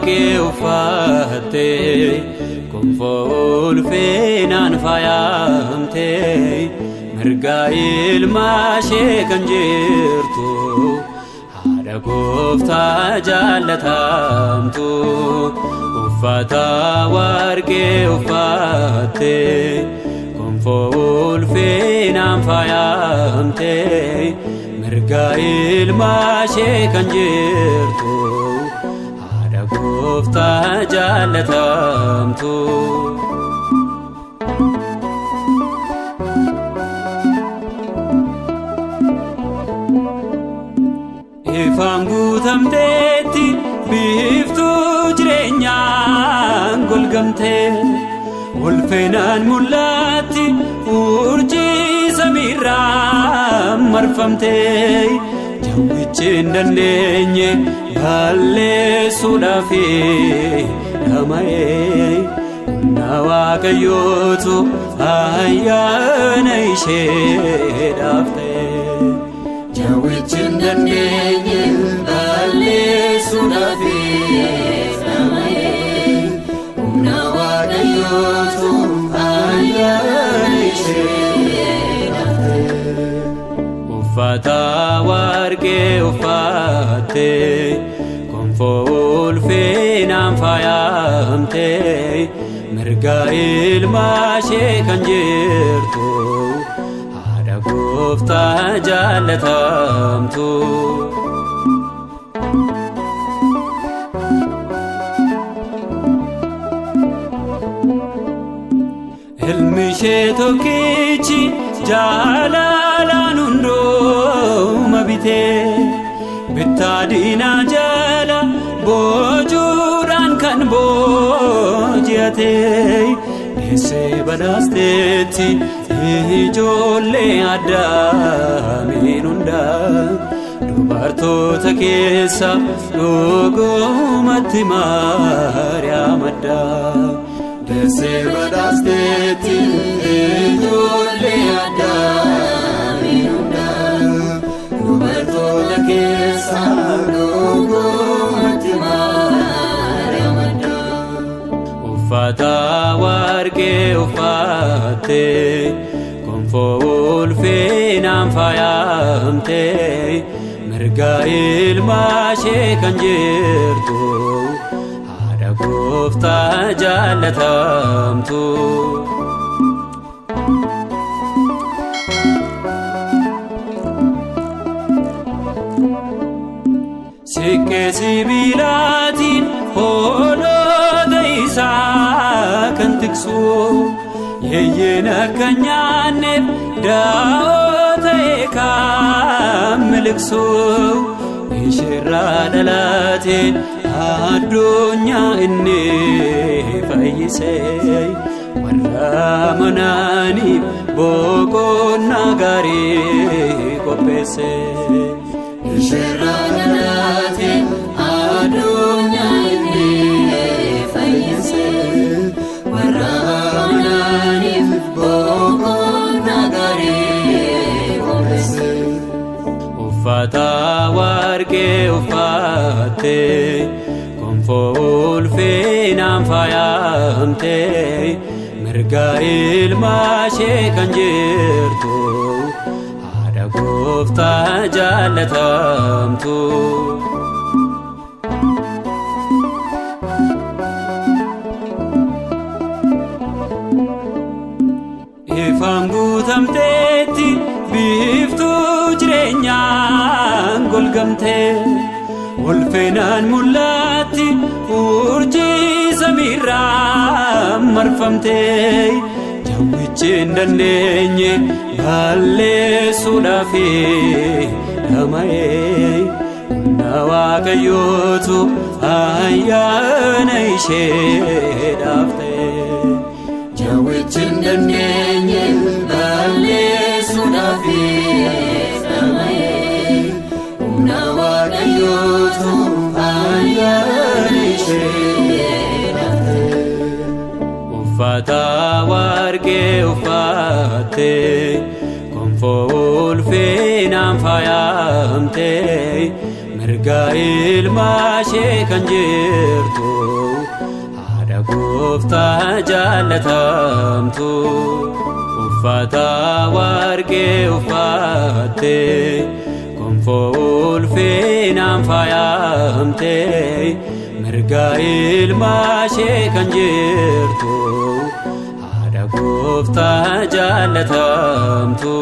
Warqee uffattee gonfoo ulfinaan faayamtee mirga ilma ishee kan jirtu haadha gooftaa jaallatamtu. Uffata warqee uffattee gonfoo ulfinaan faayamtee mirga ilma ishee kan jirtu haadha gooftaa jaallatamtu. Ifaan guutamteetti biiftuu jireenyaan golgamtee ulfinaan mul'atti urjii samiirraa marfamtee jawwichi hin dandeenye balleessuudhaaf dhama'ee humna Waaqayyootu ayyaana isheedhaaf ta'e. Jawwichi hin dandeenye balleessuudhaaf dhama'ee humna Waaqayyootu ayyaana isheedhaaf ta'e. Uffata warqee uffattee gonfoo ulfinaan faayamtee mirga ilma ishee kan jirtu haadha gooftaa jaallatamtu. Ilmi ishee tokkichi jaalalaan hundooma bitee bittaa diinaa jala boojuudhaan kan booji'ate deessee badhaasteetti ijoollee addaamiin hundaa dubartoota keessa dhugumatti Maariyaam addaa. Deessee badhaasteetti ijoollee addaamiin hundaa dubartoota keessa dhugumatti Maariyaam addaa. Uffata warqee uffattee gonfoo ulfinaan faayamtee mirga ilma ishee kan jirtu haadha gooftaa jaallatamtu. Siqqee sibiilaatiin hoolota isaa kan tiksu yeeyyiin akka hin nyaanneef daa'oo ta'e kan miliqsu isheerraa dhalate addunyaa inni fayyise warra amananiif boqonnaa gaarii qopheesse. Isheerraa dhalate addunyaa inni fayyise warra amananiif boqonnaa gaarii qopheesse. Uffata warqee uffattee gonfoo ulfinaan faayamtee mirga ilma ishee kan jirtu haadha gooftaa jaallatamtu. Ifaan guutamteetti biiftuu jireenyaan golgamtee ulfinaan mul'atti urjii samiirraa marfamtee jawwichi hin dandeenye balleessuudhaaf dhama'ee humna Waaqayyootu ayyaana isheedhaaf ta'e. Jawwichi hin dandeenye balleessuudhaaf dhama'ee humna Waaqayyootu ayyaana isheedhaaf ta'e. Uffata warqee uffattee gonfoo ulfinaan faayamtee mirga Mirga ilmaa ishee kan jirtu haadha gooftaa jaallatamtu. Uffata warqee uffattee, gonfoo ulfinaan faayamtee, mirga ilmaa ishee kan jirtu haadha gooftaa jaallatamtu.